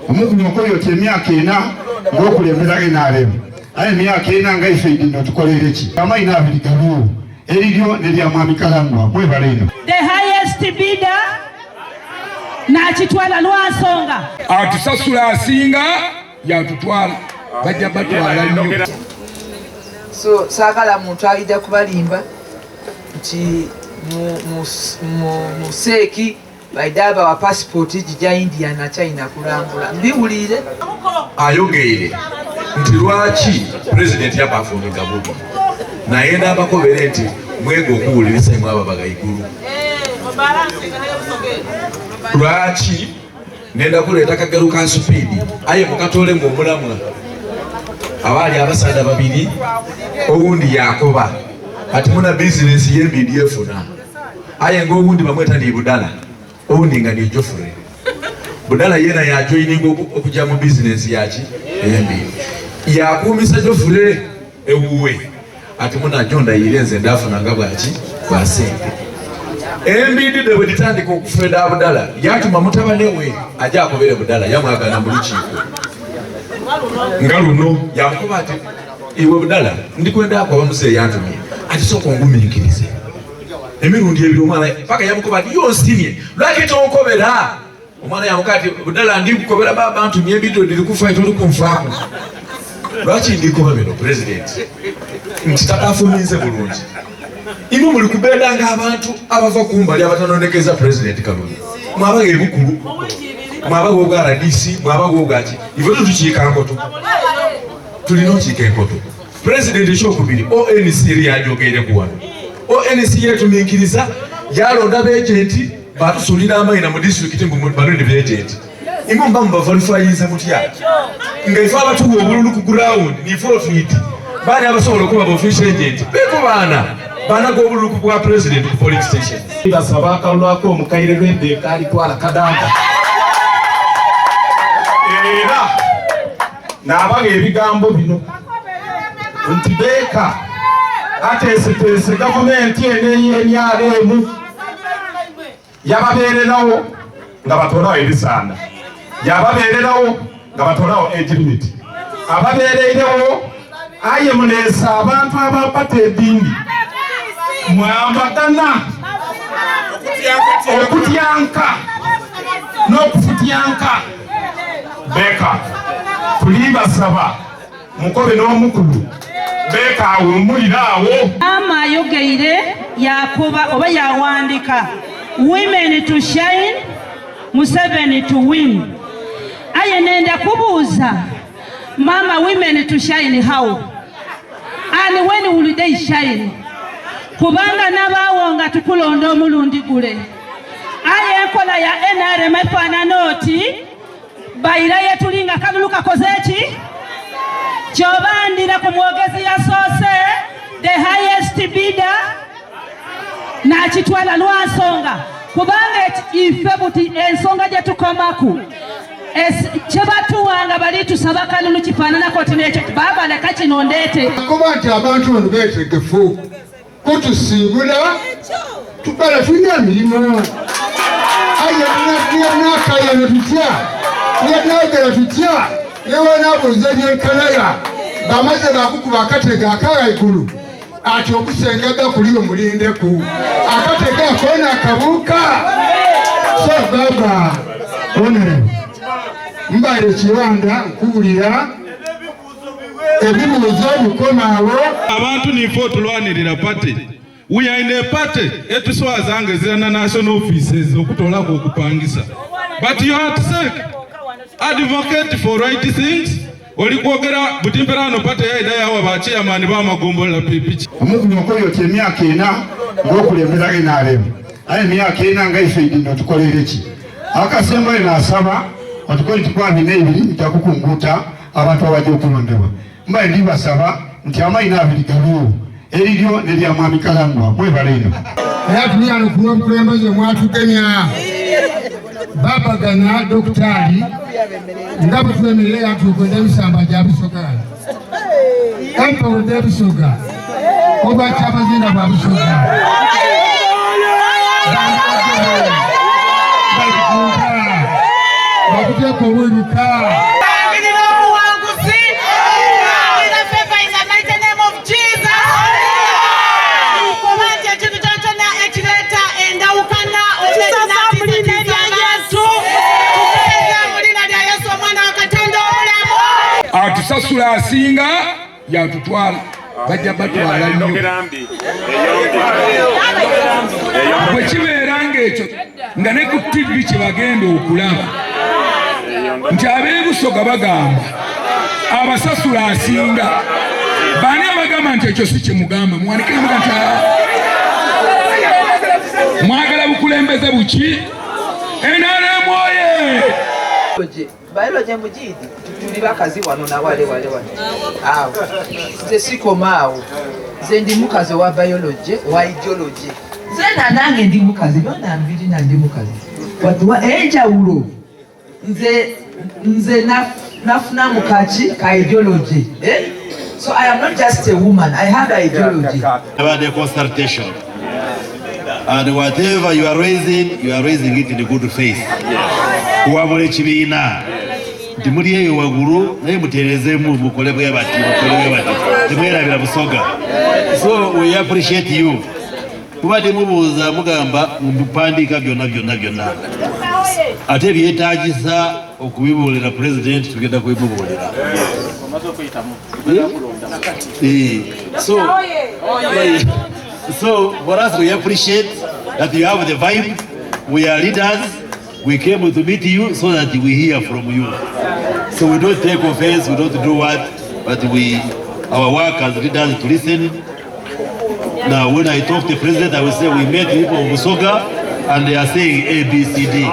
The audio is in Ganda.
Omukulu okoye oti emyaka 4 ng'okulembera NRM, aye emyaka 4 nga ife idino tukolere ki? Amaina abiri galiwo, eriryo nerya Mwami Kalangwa. Mwebale ino. The highest bidder n'akitwala lwa nsonga. Atusasula asinga yatutwala, bajja batwala nnyo. So saagala muntu ayida kubalimba nti mu seeki baida bawa passport gijja India na China kulambula. Mbiwulire. Ayogeire nti lwaki pulezidenti yabafuumiga bubi, naye n'abakobere nti mwege okuwuliriza imwe abo bagaigulu. Lwaki ngenda kuleeta kagero ka supiidi aye mukatolemu omulamwa. Abaali abasaadha babiri, owundi yakoba ati muna bizinesi y'embindi efuna, aye ng'owundi bamweta ni Budala, owundi nga ni Jofre. Budala yena yajoininga okujja mu bizinesi yaki ey'embindi, yakuumisa Jofre ewuwe ati muna jondayire nze ndafuna nga bwaki bwa sente. Embindi de bwe ditandika okufenda Budala yatuma mutabane we ajja akobere Budala, yamwagana mu lukiiko nga luno, yamukoba ati iwe Budala ndikwenda akoba muzeeyi yantumye ati sooka ongumiikirize emirundi ebiri. Omwana paka yamukoba ati yonsimye lwaki tonkobera? Omwana yamukoba ati Budala ndikukobera baba ntumye ebintu ndiri kufa toli kunfaako. Lwaki ndikoba bino pulezidenti nti tatafuminze bulungi? Imwe muli kubedanga abantu abava kumbali abatanonekeza pulezidenti Kalulu, mwabaga ebukulu, mwabaga obwa RDC, mwabaga obwaki, ife tutukiika nkoto, tulina okiika enkoto. Pulezidenti ekyokubiri ONC eri yajogeire wano, ONC yetuminkiriza yalonda beejenti batusulira amaina mu disitulikiti mbu bano ni beejenti. Imwe mba mubavalifayize mutya nga ife abatuwa obululu ku ground nife otwiti baani abasobola okuba ba official agent beko baana banaga obululu ku bwa president ku polling station? Basaba akalulu ak'omukaire lw'ebbeeka alitwala Kadanga, era n'abaga ebigambo bino nti beeka ateeseteese gavumenti eno ey'NRM yababeererawo nga batolawo ebisanda, yababeererawo nga batolawo age limit, ababeereirewo. Aye muleesa abantu abapata edindi mwambagana okutyanka n'okufutyanka. Beka tulibasaba mukobe n'omukulu beka awummulire awo. Maama ayogeire yakuba oba yawandika women to shine, Museveni to win. Aye nenda kubuuza mama, women to shine how and when will they shine? Kubanga nabaawo nga tukulonda omulundi gule, aye enkola ya NRM efaanana oti bayirayo tuli nga kalulu kakoze ki kyobandira ku mwogezi yasoose the highest bidder n'akitwala lwa nsonga, kubanga ife buti ensonga gye tukomaku kyebatuwanga bali tusaba kalulu kifaananako ti nekyo baaba leka kino ndeete. Kuba nti abantu bano beetegefu kutusiibula tubala tulina emirimu, aye nakayano tutya, nenayogera tutya, newenabuuza ebyenkalaya bamaze bakukuba akatego akawaigulu ati okusengaga kuli omulindeku akatego akona akabuuka. So baba honorable mbaire kiwanda nkubulira ebibuuzo bikomaawo. Abantu nife otulwanirira party. We are in a party etuswazanga ezirana national offices okutolako okupangisa, but you are at sake advocate for right things. Oli kwogera butimperano party yaida yawa ba chairman b'amagombolola pipiki. Omukulu okoye oti emyaka 4 ng'okulembera NRM, aye emyaka 4 nga ife idino tukolere ki? Akasembayo n'asaba otukole tikwa 42 nja kukunguta abantu abajja okulondebwa. Mbaye ndibasaba nti amaina abiri galiwo, eriryo nerya Mwami Kalangwa. Mwebale ino. Era tuliyano ku lw'obukulembeze mwatugemya babagana dokitaali nga bwe twemerera yatuuka ebisamba gya Busoga, empewo z'Ebusoga, obwa Kyabazinga bwa Busoga Oteeka obwebika. Tulangirira obuwanguzi, tulangirira favor in the mighty name of Jesus. Kuba nti ekintu kyonna ekireeta endawukana Kisasa mu linnya lya Yesu, tukireeta mu linnya lya Yesu, omwana wa Katonda omulamu. Atusasula asinga yatutwala, bajja batwala nnyo. Bwe kibeera ng'ekyo nga ne ku TV kye bagenda okulaba nti ab'ebusoga bagamba abasasula asinga, baani abagamba nti ekyo si kyemugamba? Muwanike muga nti "Ah, mwagala bukulembeze buki?" NRM oye! Biology mugidi, tuli bakazi wano nawale wale wano awo. Nze sikoma awo, nze ndi mukazi owa biology, owa ideology. Nze nanange ndi mukazi, byona nbirina, ndi mukazi watuwa enjawulo. Nze nafuna mukaki ka ideology, eh? So I am not just a woman, I have ideology. About the consultation. And whatever you are raising, you are raising it in good faith. Kuwabula ekibiina nti muli eyo waggulu, naye muterezeemu, mukole bwe bati, mukole bwe bati, temwerabira Busoga. So we appreciate you. Kuba temubuuza, mugamba mupandiika byonna byonna byonna, ate byetaagisa okubibuulira President, tugenda kubimubuulira. So for us, we appreciate that you have the vibe. We are leaders. We came to meet you so that we hear from you. So we don't take offense, we don't do what, but our work as leaders to listen. Now, when I talk to the president, I will say we met people of Busoga and they are saying A, B, C, D.